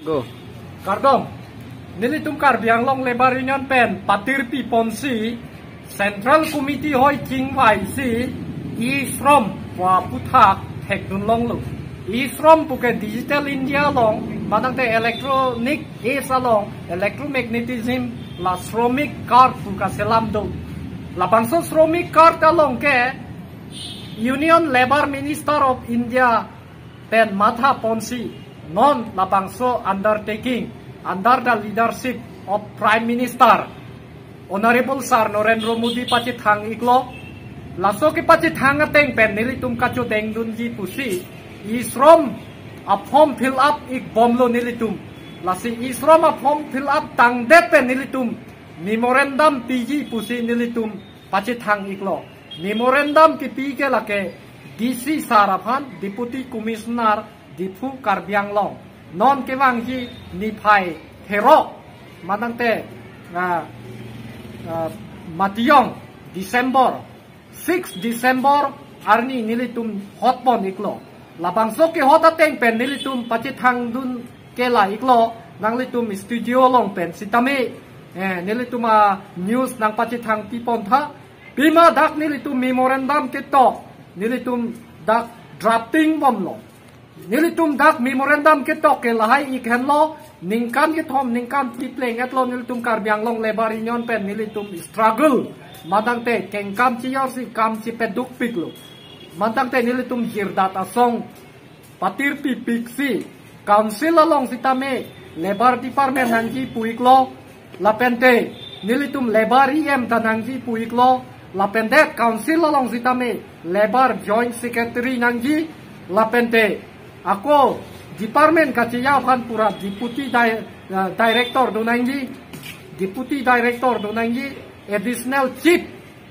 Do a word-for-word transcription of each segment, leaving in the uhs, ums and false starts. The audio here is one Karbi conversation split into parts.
Go. Kardom. Nelitum Karbi Anglong Labour Union pen patirpi ponsi Central Committee hoi chingvaisi e-shram pu aputhak thekdun longlo. E-shram puke Digital India along, manangte electronic age along, electromagnetism la shramik card pu kaselam do. Labangso shramik card along ke Union Labour Minister of India pen matha ponsi non labangso undertaking under the leadership of Prime Minister Honorable Sir Narendra Modi pachethang iklo. Laso kepachethang ateng pen nelitum kachodengdunji pusi e-shram a-form fill up ikbomlo nelitum. Lasi e-shram a-form fill up tangdet pen nelitum memorandum piji pusi nelitum pachethang iklo. Memorandum kipi ke lake D C sir aphan, Deputy Commissioner Diphu Karbi Anglong. Non kevangji niphai therok, manangte, ah, ah, matiyong December, six December arni nelitum hotpon iklo. Labangso kehot ateng pen nelitum pachethangdun kela iklo, nanglitum studio along pen sitame, eh, nelitum a-news nangpachethang pipon tha. Pima dak nelitum memorandum ketok, nelitum dak drafting bomlo. Nelitum dak memorandum ketok ke lahai ik henlo, ningkan kethom, ningkan phli pleng etlo nelitum Karbi Anglong Labour Union pen nelitum struggle, manangte kengkam chejorsi kam chepedukpiklo. Manangte nelitum jirdat asong patirpipiksi, council along sitame Labour Department nangji pu iklo, lapente nelitum Labour E M ta nangji pu iklo, lapente council along sitame Labour Joint Secretary nangji, lapente ako department kacheja aphan pura Deputy Di-, eh, Director do nangji, Deputy Director do nangji, Additional Chief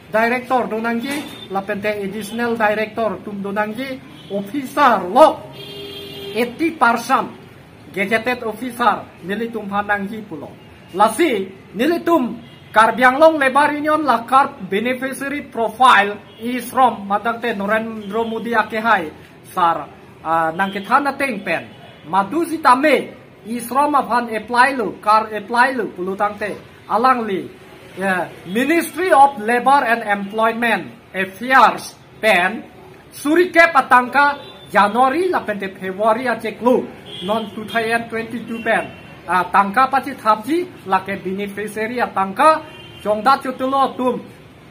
Director do nangji, lapente Additional Director atum do nangji, officer lo eighty percent gazetted officer nelitum aphan nangji pulo. Lasi nelitum Karbi Anglong Labour Union la card beneficiary profile e-shram, manangte Narendra Modi akehai sir, ah, nangkethan ateng pen madu sitame e-shram aphan apply lo, card apply lo pulo tangte alangli, eh, Ministry of Labour and Employment Affairs pen suri kep atangka January lapente February achiklo, non two thousand twenty-two pen, ah, tangka pachethapji, lake beneficiary atangka chongdat chotolo atum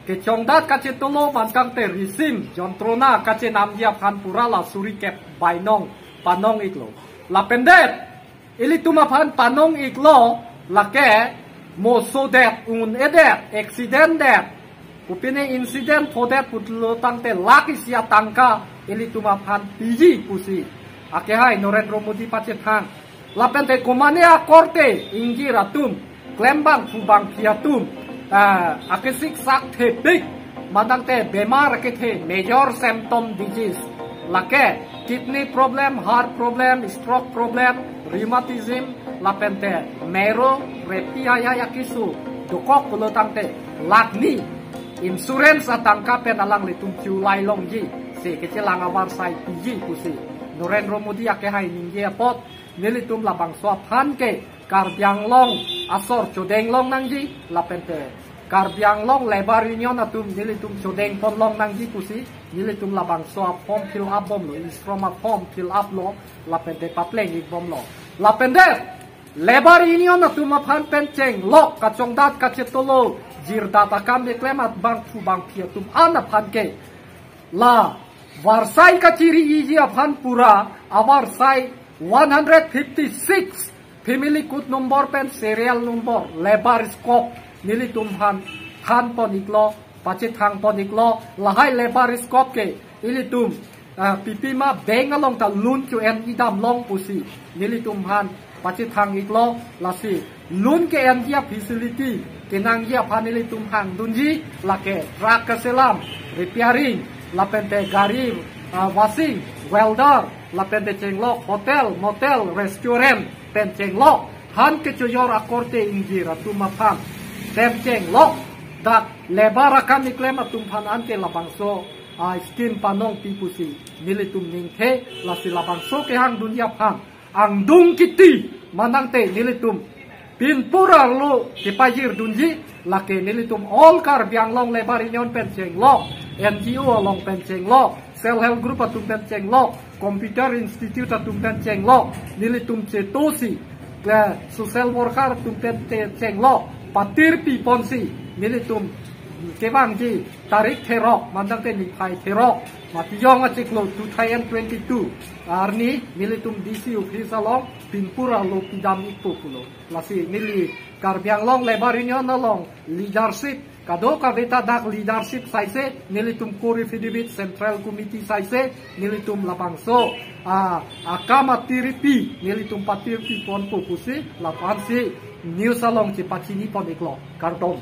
kechongdat kachetolo, manangte risim jontrona kachenamji aphan pura la suri kep bainong panong iklo. Lapente ilitum aphan panong iklo, lake mosodet, un-edet, accident det, kopine incident phodet pulo tangte lakh isi atangka ilitum aphan piji pusi akehai Narendra Modi pachethang. Lapente komane akorte ingjir atum, klembangphu bangphi atum, ah, akesik sak thepik, manangte bemar akethe, major symptom disease, lake kidney problem, heart problem, stroke problem, rheumatism, lapente marrow, repi ayai akisu dokok pulo tangte lakh ni insurance atangka pen alanglitum chiulai longji, si kechelang avarsai piji pusi Narendra Modi akehai ningje apot, nelitum labangso aphan ke Karbi Anglong asor chodeng long nangji, lapente Karbi Anglong Labour Union atum nelitum chodeng pon long nangji pusi nelitum labangso a-form fill up bomlo, e-shram a-form fill up lo, lapente papleng ik bomlo. Lapente Labour Union atum aphan pen chenglok, kachongdat kachetolo, jirdat akam keklem abangphu bangphi atum an aphan ke la varsai kachiri-iji aphan pura avarsai one hundred fifty-six family code number pen serial number, labour scope nelitum aphan than pon iklo, pachethang pon iklo. Lahai labour scope ke ilitum, ah, pipima bank along ta loan cho-en idam long pusi nelitum aphan pachethang iklo. Lasi loan ke-enji a-facility kenangji aphan ilitum hangdunji, lake truck kaselam, repairing, lapente gari, ah, washing, welder, lapente chenglok hotel, motel, restaurant pen chenglok, han kechojor akorte ingjir atum aphan pen chenglok, dak labour akam keklem atum aphan anke labangso, ah, scheme panongpi pusi nelitum ningthe. Lasi labangso kehangdunji aphan angdung kiti Mantangte nelitum pinpur arlo kepajirdunji, lake nelitum All Karbi Anglong Labour Union pen chenglok, N G O along pen chenglok, Self Help Group atum pen chenglok, Computer Institute atum pen chenglok, nelitum chetosi, eh, social worker atum pen te- chenglok, patirpi ponsi, nelitum kevangji tarik therok, mantangte niphai therok, Matijong achiklo two thousand twenty-two arni nelitum D C office along pinpur arlo pidam ikpo pulo. Lasi neli Karbi Anglong Labour Union along leadership, kadokave ta dak leadership saise, nelitum core affidavit Central Committee saise, nelitum labangso, ah, akam atirpi, nelitum patirpi ponpo pusi, lapuansi news along chepachini pon iklo. Kardom.